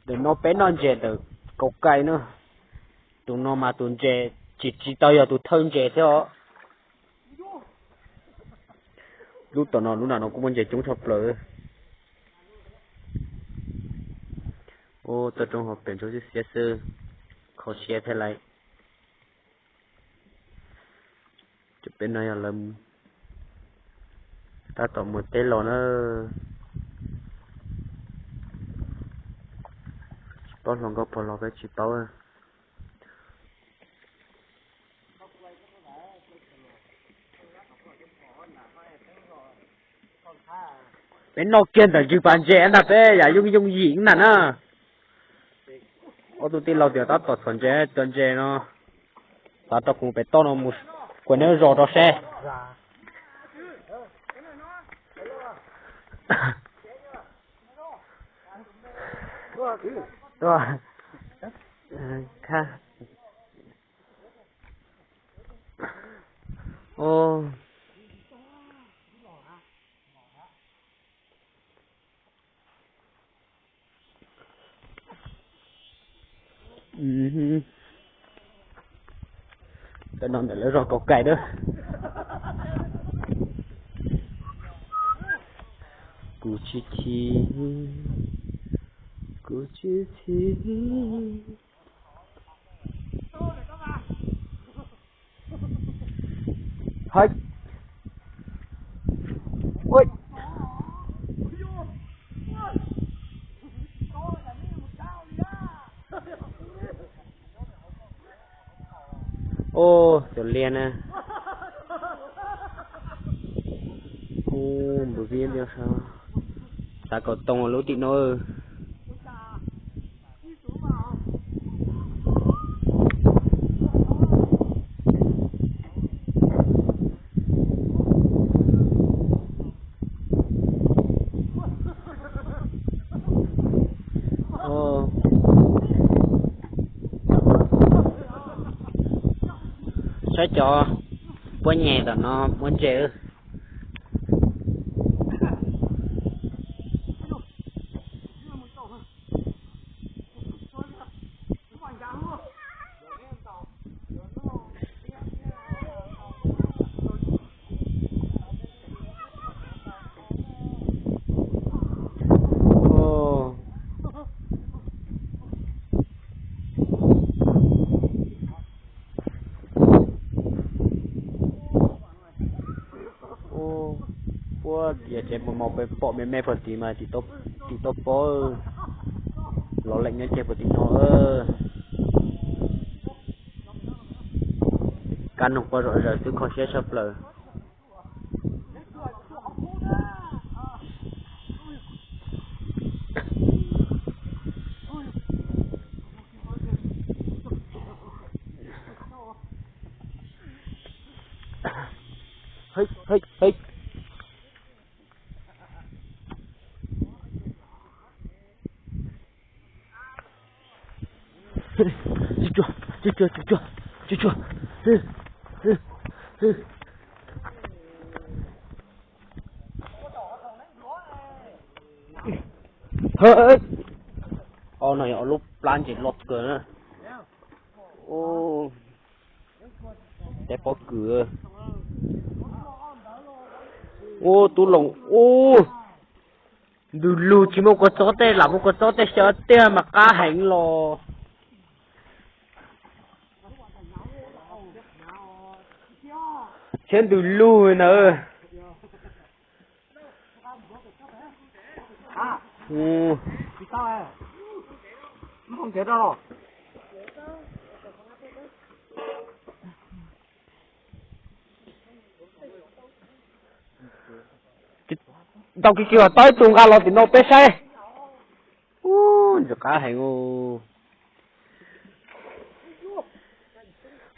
Tus no peb noj ntses ntawm kaum kais na. Tus no mas tus ntses tsis tsis tau yog tus thawj ntses thiab os. Lub tom no lub nram no kuj muaj ntses coob tshaj plaws. Ua toj roob hauv pes ntsuab xwb xiab xwb, kho siab thiab lauj. Cov peb no yog lawv tab tom mus teb los na. Tsis paub hluas nkauj pog los peb tsis paub. Peb noj kiag ntawm ntsis pas ntses ntag, peb yam yooj yooj yim ntag na. Ob tug tij laug tias tab tom txhom ntses, cov ntses no xav rau kuv pem toj no mus kuas neb zos rau seb. Tam no ntawm lawv zos kaum kais na. Kuv tsis chim, kuv tsis chim. Hais. Ui. Ub, tus liab na. Ub, npus vib, xav kom too lub tim no. Saib cov puab nyem tom no muab ntses. Puab tias tsev mos mos pem pom me me puag tid mas tim tau pob, los leem nyob ceg puag tim no. Kab noog quaj zom zaws xwb kho siab tshaj plaws. Ob no yog ob lub plab ntses loj kawg na. Teb pob kws. Ub, tub loos ub. Ntws lug tsis muaj kua txob tej, lam muaj kua txob tej xyaw tiag mas qab heev los. Thiab ntws lug na. Ntau kiag kiag tau ib tug nqa los tim no peb saib. Ub, ntxim qab heev.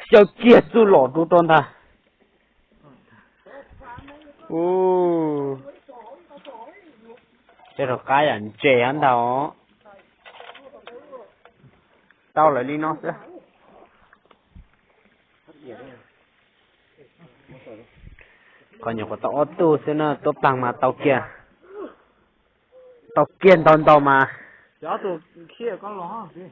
Xyaw kiag txuj lom rau rau ntag. Ub, tej rov qab yam ntses ntag os. Tau lawm li no xwb. Qhov nyuam qhuav tau ob tug xwb na, tuaj plaag mas tau kiag. Tau kiag ntau ntau mas. Cov tus khiav koj los xwb.